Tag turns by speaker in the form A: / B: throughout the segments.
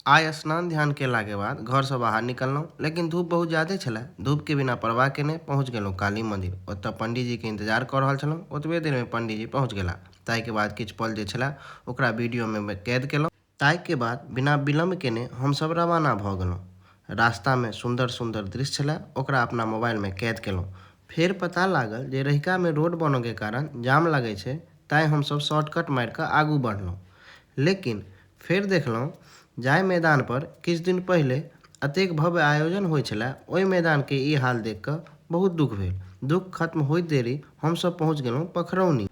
A: आइ स्नान ध्यान केलाके बाद घरसँ बाहर निकललहुँ, लेकिन धूप बहुत ज्यादे छलै। धूपके बिना परवाह केने पहुँच गेलहुँ काली मंदिर। ओतऽ पंडीजीके इंतजार कऽ रहल छलहुँ। ओतबे देरमे पंडीजी पहुँच गेला। ताहिके बाद किछु पल जे छलै ओकरा वीडियोमे कैद केलहुँ। ताहिके बाद बिना विलम्ब केने हमसब रवाना भऽ गेलहुँ। रास्तामे सुन्दर सुन्दर दृश्य छलै, ओकरा अपना मोबाइलमे कैद केलहुँ। फेर पता लागल जे रहिकामे रोड बनऽके कारण जाम लगै छै, तैं हमसब शॉर्टकट मारि कऽ आगू बढ़लहुँ। लेकिन फेर देखलहुँ जाहि मैदान पर किछु दिन पहिले एतेक भव्य आयोजन होइ छलै, ओहि मैदानके ई हाल देख कऽ बहुत दुख भेल। दुख खत्म होइत देरी हमसब पहुँच गेलहुँ पखरौनी।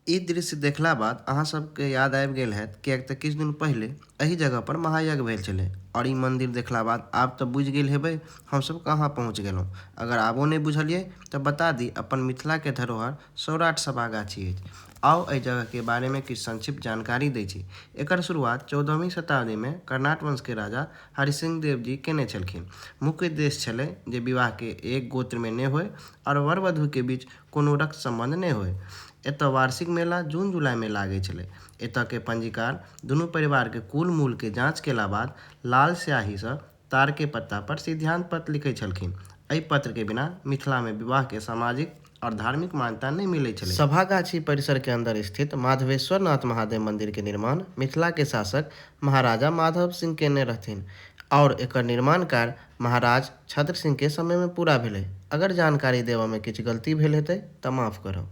A: ई दृश्य देखला बाद अहाँ सबके याद आबि गेल हैत, किएक तऽ किछु दिन पहिले एहि जगह पर महायज्ञ भेल छलै। और ई मंदिर देखला बाद आब तऽ बुझि गेल हेबै हमसब कहाँ पहुँच गेलहुँ। अगर आबो नहि बुझलियै तऽ बता दी, अपन मिथिला के धरोहर सौराठ सभागाछी अछि। आउ, एहि जगह के बारे में किछु संक्षिप्त जानकारी दै छी। एकर शुरुआत 14वीं शताब्दी में कर्नाट वंश के राजा हरिसिंह देव जी केने छलखिन। मुख्य उद्देश्य छलै जे विवाह के एक गोत्र में नहि होय और वर वधु के बीच कोनो रक्त संबंध नहि होय। एतऽ वार्षिक मेला जून जुलाई में लागै छलै। एतऽ के पंजीकार दुनू परिवार के कुल मूल के जांच केला बाद लाल स्याही सँ तार के पत्ता पर सिद्धांत पत्र लिखै छलखिन। एहि पत्र के बिना मिथिला में विवाह के सामाजिक और धार्मिक मान्यता नहि मिलै छलै। सभागाछी परिसर के अंदर स्थित माधवेश्वर नाथ महादेव मंदिर के निर्माण मिथिला के शासक महाराजा माधव सिंह केने रहथिन और एकर निर्माण कार्य महाराज छत्र सिंह के समय में पूरा भेलै। अगर जानकारी देबऽ में किछु गलती भेल हेतै तऽ माफ करब।